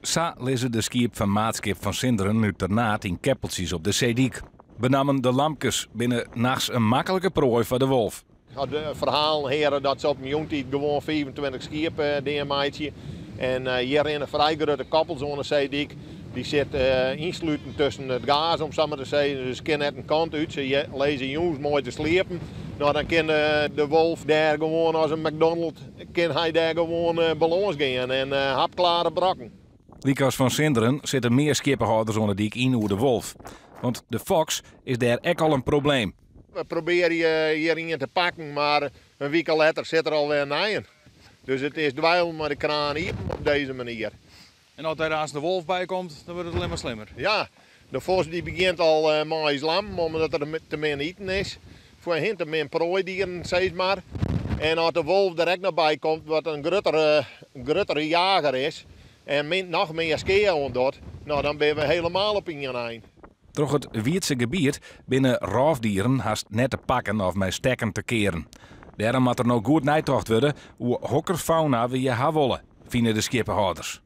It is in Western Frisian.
Sa lizze de skiep fan maatskip Van Sinderen út Ternaard yn keppeltsjes op de seedyk. Benammen de lamkes binne nachts in maklike proai foar de wolf. As de ferhalen hearre dat se op in jûntiid gewoan 25 skiep deameitsje. En hjir rinne frij grutte koppels oan de seedyk. Dy sitte ynsluten tusken it gaas, om sa mar te sizzen. Dus se kinne net in kant út. Se lizze jûns moai te sliepen. No, dan kin de wolf dêr gewoan as in McDonald kin hy dêr gewoan belâns gean en hapklare brokken. Lykas Van Sinderen sitte mear skieppehâlders oan de dyk yn oer de wolf. Want de foks is dêr ek al in probleem. We probearje hjir ien te pakken, mar in wike letter sit der alwer in nijen. Dus it is dweilen mei de kraan iepen op dizze manier. En as dêr aanst de wolf by komt, dan wurdt it allinne mar slimmer. Ja, de vos dy begjint al mei ús lammen, omdat der te min iten is. Foar hin te min proaidieren, sis mar. En as de wolf der ek noch by komt, wat in gruttere jager is en noch mear skea oan docht, no, dan binne we helemaal op ien ein. Troch it wiidse gebiet binne rôfdieren hast net te pakken of mei stekken te kearen. Dêrom moat der no goed neitocht wurde oer hokker fauna we hjir ha wolle, fine de skieppehâlders.